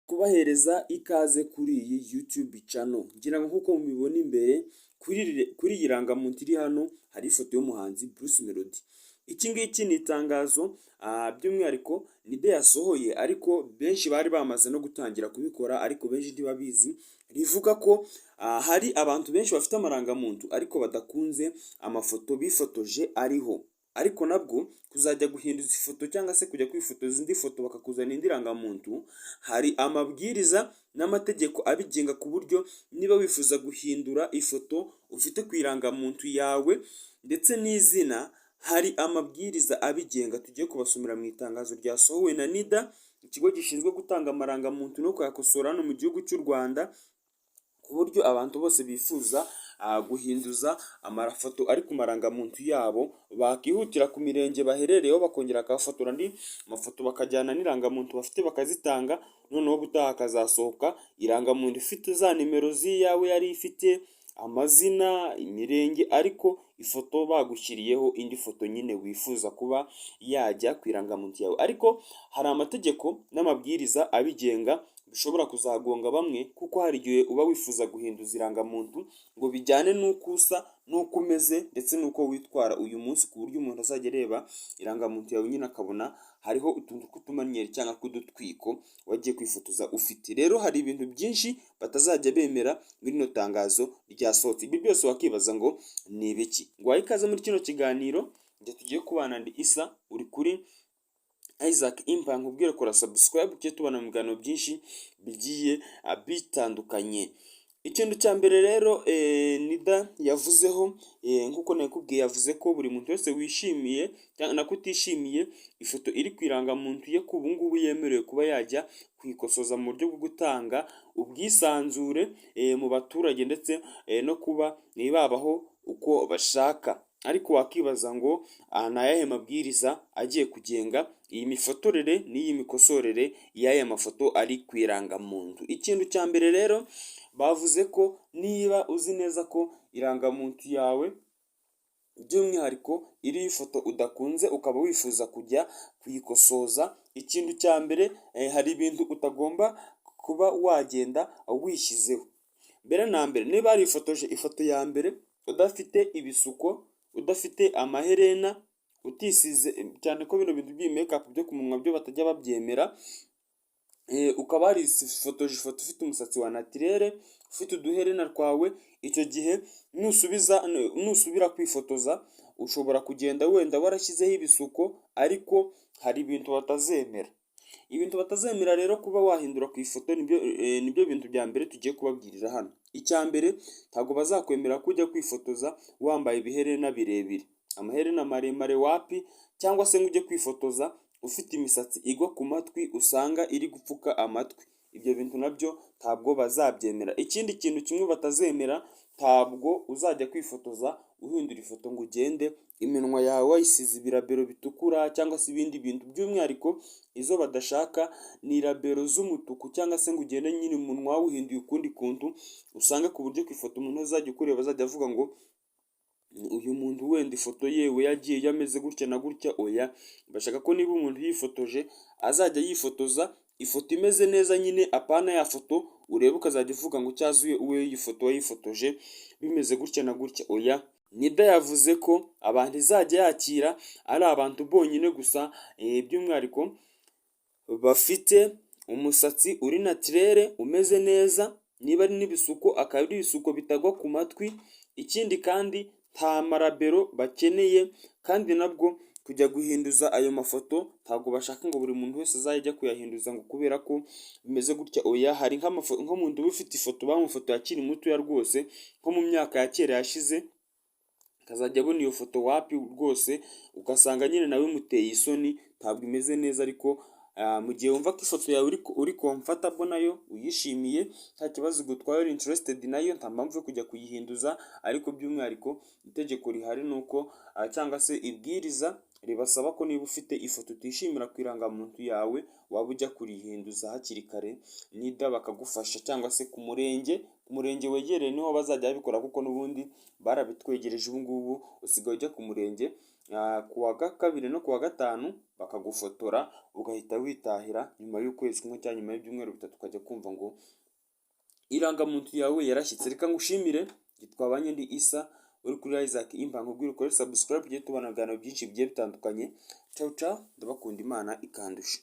Kubahereza ikaze kuri iyi YouTube channel. Ngira ngo nk'uko mubibona imbere kuri iyi rangamuntu iri hano, hari ifoto y'umuhanzi Bruce Melody. Iki ngiki ni itangazo by'umwihariko NIDA yasohoye, ariko benshi bari bamaze no gutangira kubikora, ariko benshi ntibabizi, rivuga ko hari abantu benshi bafite amarangamuntu ariko badakunze amafoto bifotoje ariho. Ariko nabwo kuzajya guhinduza ifoto cyangwa se kujya kwifotoza indi foto bakakuzanira indi rangamuntu, hari amabwiriza n'amategeko abigenga, ku buryo niba wifuza guhindura ifoto ufite ku irangamuntu yawe ndetse n'izina, hari amabwiriza abigenga tugiye kubasomera mu itangazo ryasohowe na NIDA, ikigo gishinzwe gutanga amarangamuntu no kuyakosora hano mu gihugu cy'u Rwanda, ku buryo abantu bose bifuza guhinduza amafoto ari ku marangamuntu yabo bakihutira ku mirenge baherereyeho, bakongera bakabafotora andi mafoto, bakajyana n'irangamuntu bafite bakazitanga. Noneho ubutaha hakazasohoka irangamuntu ifite za nimero z'iyawe yari ifite, amazina, imirenge, ariko ifoto bagushyiriyeho indi foto nyine wifuza kuba yajya ku irangamuntu yawe. Ariko hari amategeko n'amabwiriza abigenga bishobora kuzagonga bamwe, kuko hari igihe uba wifuza guhinduza irangamuntu ngo bijyane n'uko usa n'uko umeze ndetse n'uko witwara uyu munsi, ku buryo umuntu azajya areba irangamuntu yawe nyine akabona hariho utuntu tw'utumanyeri cyangwa tw'udutwiko wagiye kwifotoza ufite. Rero hari ibintu byinshi batazajya bemera muri rino tangazo ryasohotse. Ibi byose wakibaza ngo ni ibiki? Nguhaye ikaze muri kino kiganiro. Njye tugiye kubana ndi Isa, uri kuri Isaac Empire. Nkubwire kora subscribe tujye tubona mu biganiro byinshi bigiye bitandukanye. Ikintu cya mbere rero NIDA yavuzeho, nk'uko nabikubwiye, yavuze ko buri muntu wese wishimiye cyangwa nako utishimiye ifoto iri ku irangamuntu ye, ko ubu ngubu yemerewe kuba yajya kuyikosoza mu buryo bwo gutanga ubwisanzure mu baturage ndetse no kuba babaho uko bashaka. Ariko wakibaza ngo ni ayahe mabwiriza agiye kugenga iyi mifotorere n'iyi mikosorere y'aya mafoto ari ku irangamuntu? Ikintu cya mbere rero, bavuze ko niba uzi neza ko irangamuntu yawe by'umwihariko iriho ifoto udakunze, ukaba wifuza kujya kuyikosoza, ikintu cya mbere, hari ibintu utagomba kuba wagenda wishyizeho. Mbere na mbere, niba warifotoje ifoto ya mbere udafite ibisuko, udafite amaherena, utisize, cyane ko bino bintu by'iyi makeup byo ku munwa byo batajya babyemera, ukaba warifotoje ifoto ufite umusatsi wa naturel, ufite uduherena twawe, icyo gihe nusubiza nusubira kwifotoza ushobora kugenda wenda warashyizeho ibisuko, ariko hari ibintu batazemera. Ibintu batazemera rero kuba wahindura ku ifoto nibyo bintu bya mbere tugiye kubabwirira hano. Icya mbere, ntabwo bazakwemera ko ujya kwifotoza wambaye ibiherena birebire, amaherena maremare wapi, cyangwa se ngo ujye kwifotoza ufite imisatsi igwa ku matwi, usanga iri gupfuka amatwi. Ibyo bintu nabyo ntabwo bazabyemera. Ikindi kintu kimwe batazemera, ntabwo uzajya kwifotoza uhindura ifoto ngo ugende iminwa yawe wayisize ibirabero bitukura cyangwa se ibindi bintu. By'umwihariko izo badashaka ni irabero z'umutuku, cyangwa se ngo ugende nyine umunwa wawuhinduye ukundi kuntu, usanga ku buryo ku ifoto umuntu azajya ukureba azajya avuga ngo uyu muntu wenda ifoto yewe yagiye yameze gutya na gutya. Oya, bashaka ko niba umuntu yifotoje azajya yifotoza ifoto imeze neza nyine, apana ya foto ureba ukazajya uvuga ngo cyazuye uwe iyi foto wayifotoje bimeze gutya na gutya. Oya, NIDA yavuze ko abantu izajya yakira ari abantu bonyine gusa by'umwihariko bafite umusatsi uri naturel, umeze neza, niba ari n'ibisuko akaba ari ibisuko bitagwa ku matwi. Ikindi kandi, nta marabero bakeneye. Kandi nabwo kujya guhinduza ayo mafoto, ntabwo bashaka ngo buri muntu wese azajye ajya kuyahinduza ngo kubera ko bimeze gutya. Oya, hari nk'umuntu uba ufite ifoto bamufotoye akiri mutoya rwose, nko mu myaka ya kera yashize, akazajya abona iyo foto wapi rwose, ugasanga nyine nawe imuteye isoni, ntabwo imeze neza. Ariko mu gihe wumva ko ifoto yawe uri comfortable nayo, uyishimiye, nta kibazo igutwaye, uri interested nayo, nta mpamvu yo kujya kuyihinduza. Ariko by'umwihariko itegeko rihari ni uko, cyangwa se ibwiriza ribasaba ko niba ufite ifoto utishimira ku irangamuntu yawe, waba ujya kurihinduza hakiri kare, NIDA bakagufasha, cyangwa se ku murenge wegereye niho bazajya babikora, kuko n'ubundi barabitwegereje. Ubu ngubu usigaye ujya ku murenge. ku wa kabiri no ku wa gatanu, bakagufotora, ugahita witahira. Nyuma y'ukwezi kumwe cyangwa nyuma y'ibyumweru 3, ukajya kumva ngo irangamuntu yawe yarashyitse. Reka ngushimire twabanye, ndi Isa uri kuri Isaac Impa. Nkubwire ukore subscribe, tugiye tubona ibiganiro byinshi bigiye bitandukanye. Ciao ciao, ndabakunda, Imana ikandusha.